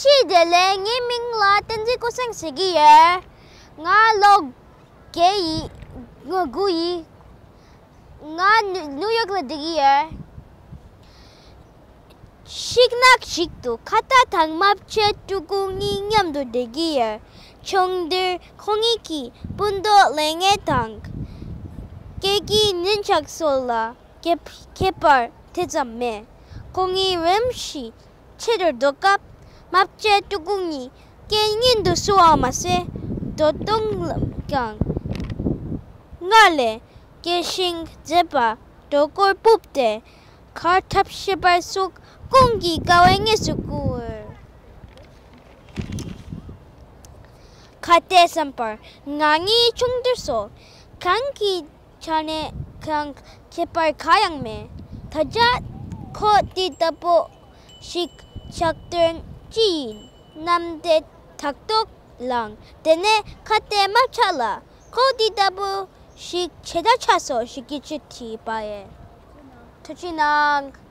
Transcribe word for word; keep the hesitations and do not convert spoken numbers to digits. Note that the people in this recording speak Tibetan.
ཕྱི་དེ་ལས་ངའི་མིང་ལ་བསྟན་འཛིན་ཀུན་བཟང་ཟེར་གྱི་ཡོད། ང་ལོ་བརྒྱད་ཡིན། ང་དགུ་ཡིན། ང་ནིའུ་ནིའུ་ཡོག་ལ་བསྡད་ཀྱི་ཡོད། ཤིང་ནགས་ཤིག་ཏུ་ཁ་བཏགས་དང་རྨ་བྱའི་ཕྲུ་གུ་གཉིས་མཉམ་དུ་བསྡད་ཀྱི་ཡོད། ཆུང་དུས་ཁོ་གཉིས་ཀྱིས་སྤུ་མདོག་ལེན་མཁན་དང་སྐེད་ཀྱི་ཉིན་ཞག་སོགས་ལ་ཁྱད་ཁྱད་པར་དེ་ཙམ་མེད། ཁོ་གཉིས་རིམ་བཞིན་ཆེ་རུ་འགྲོ་སྐབས་རྨ་བྱའི་ཕྲུ་གུ་གཉིས་སྐད་སྙན་དུ་གསོ་བ་མ་ཟད། འགྲོ་སྟངས་ཀྱང་སྔར་ལས་སྐད་ཤིང་མཛེས་པ་སྒྲོ་སྐུར་སྤུབས་ཏེ་གར་འཁྲབ་ཤེས་པ་སོགས་ཀུན་གྱིས་དགའ་བའི་གནས་སུ་བཀུར། ཁ་བརྡའི་བསམ་པར་ང་གཉིས་ཆུང་དུས་སུ་གང་གི་ཆ་ནས་ཀྱང་ཁྱད་པར་གང་ཡང་མེད། ད་ཆ་ཁོ་དེ་ལྟ་བུ་ཞིག་ཆགས་དོན་ཅི་ཡིན་ནམ་དེ་ཐག་ཐག་ལངས། དེ་ནས་ཁ་བརྡའི་རྨ་བྱ་ལ་ཁོ་དེ་ལྟ་བུ་ཞིག་ཇི་ལྟར་ཆགས་སོང་ཞེས་སྐད་ཆ་དྲིས་པ་ཡིན། ཐུགས་རྗེ་གནང་།